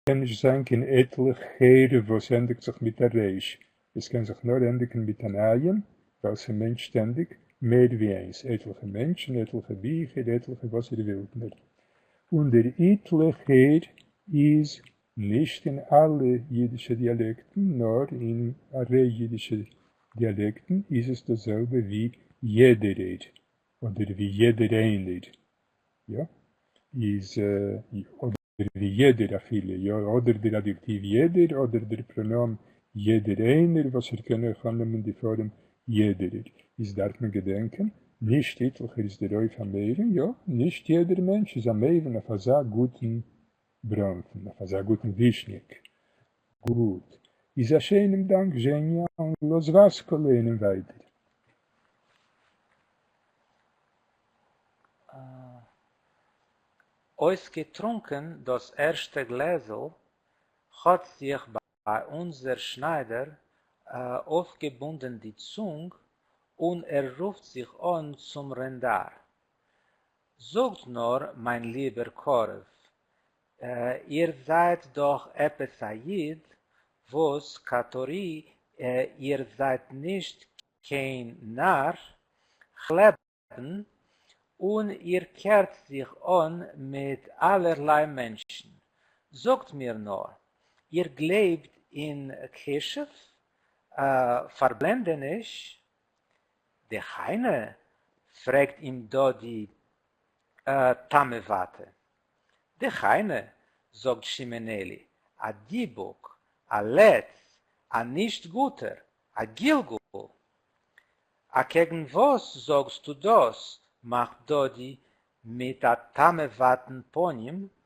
קען נישט זיין קיין איטליכער וואס ענדיגט זיך מיט א ריש, עס קען זיך נאר ענדיגן מיט אן עין, ווייל ס'מיינט שטענדיג מער ווי איינס, עטליכע מענטשן, עטליכע ביכער, עטליכע וואס איר ווילט נאר. און דער איטליכער איז נישט אין אלע אידישע דיאלעקטן, נאר אין א ריי אידישע דיאלעקטן איז עס דאס זעלבע ווי יעדערער, אדער ווי יעדער איינער, יא, איז אדער ווי יעדער אפילו, יא, אדער דער אדיעקטיוו יעדער, אדער דער פראנאם יעדער איינער, וואס ער קען אויך אננעמען די פארעם יעדערער, איז דארף מען געדענקען, נישט איטליכער איז דערויף א מבין, יא, נישט יעדער מענטש איז א מבין אויף אזא גוטן בראנפן, אויף אזא גוטן ווישניק. גוט, איז א שיינעם דאנק זשעניא, און לאז וואסקא לייענען ווייטער. אויסגעטרונקען דאָס ערשטע גלעזל, האָט זיך בײַ אונדזער שנײַדער אויפֿגעבונדן די צונג און ער רופֿט זיך אָן צום רענדאַר: זאָגט נאָר, מײַן ליבער קרובֿ, איר זײַט דאָך עפּעס אַ ייִד, וואָס קאַטאָרי איר זײַט נישט קיין נאַר, כ'לעבן, און איר קערט זיך אן מיט אלערליי מענטשן. זאגט מיר נאר, איר גלייבט אין כישוף? פארבלענדעניש? דהיינו? פרעגט אים דא די תמ'עוואטע. דהיינו, זאגט שמעון-אלי, א דיבוק, א לץ, א נישט גוטער, א גלגול. אקעגן וואס זאגסטו דאס? מאכט דודי מיט א תמ'עוואטן פנים.